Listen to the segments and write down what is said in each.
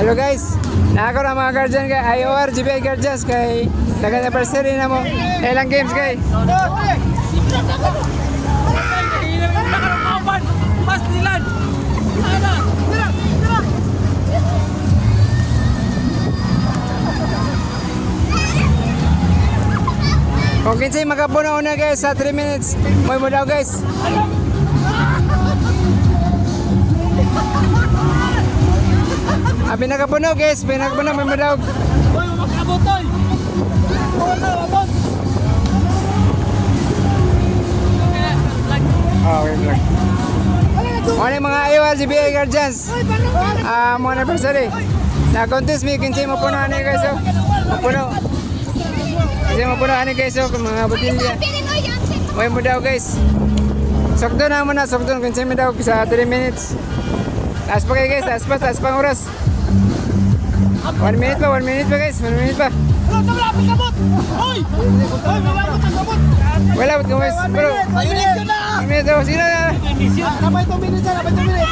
Hello guys. Nako na mga guardian kay IOR GBI Guardians kay dagan anniversary na mo. Ilang games kay. Kung kinsay makapuno una guys sa 3 minutes, moy mo daw guys. Ah, pinakapuno guys, pinakapuno may mo daw. Hoy, makabot tol. Oh, okay, vlog. Ano yung mga IOR GBI Guardians? Ah, mga anniversary. Na contest mi kinsay mo puno ani guys oh. Puno. Kinsay mo puno ani guys oh, kung mga botilya. Moy mo daw guys. Sokdo na mo na, sokdo kinsay mo daw sa 3 minutes. Taas pa kayo guys, taas pa, taas pa ang oras. 1 minute pa, 1 minute pa guys, 1 minute pa. Wala ta malapit kabot. Hoy! Hoy, malapit ang kabot. Wala, ba't guys? Bro, Ayun na. 1 minute daw, sino na? Napay 2 minutes, napay 2 minutes.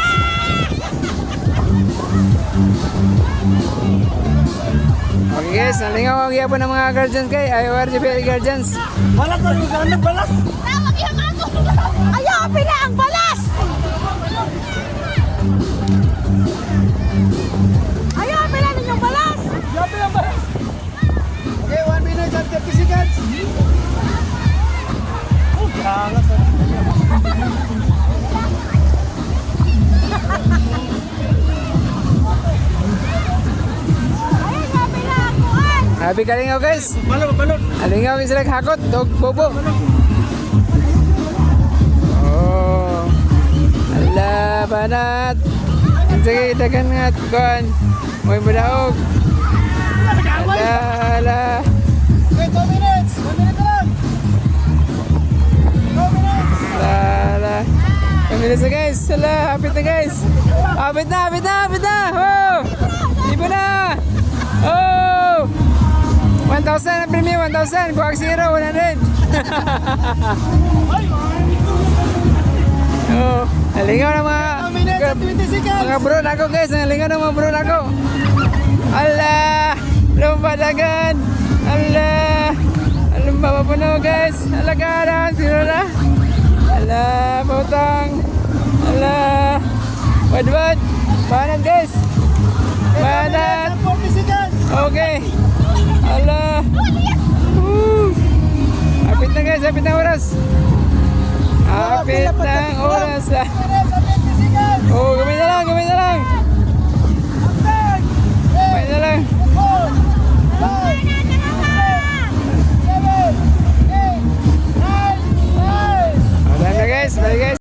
Okay guys, nalingaw ang gyapon ng mga guardians kay IOR GBL Guardians. Balas na yung balas. Tawag yung ako! Ayaw, pila ang balas! Ayaw, pila ninyong balas! Grabe ang balas. Okay, 1 minute and 30 seconds. Oh, grabe. Ayaw, nga pila ang kuan! Happy kalingaw guys. Balon, balon. Alingaw yung sila hakot, dog bobo. Oh. Ala banat. Sige, dagan nga kuan. Moy budaog. Ala ala. Okay, 2 minutes. 1 minute na lang. 2 minutes. Ala ala. Kami na guys. Ala, hapit na guys. Hapit na, hapit na, hapit na. Oh! Ibo na. Oh! 1,000 ang premium, 1,000. Kuwag zero, 100. Oh, alingaw na mga 2 minutes and 20 seconds. mga bro nako guys, ang lingaw ng mga bro nako. Ala, lumbadagan. Ala, alumba mapuno guys. Ala karan, sino na? Ala, pautang. Ala, wadwad. Banat guys. Banat. 40 seconds. Okay. Ala. Woo. Hapit na guys, hapit na oras. Hapit na ang oras. 2 minutes and 20 seconds. Oh, gamay na lang, gamay na lang.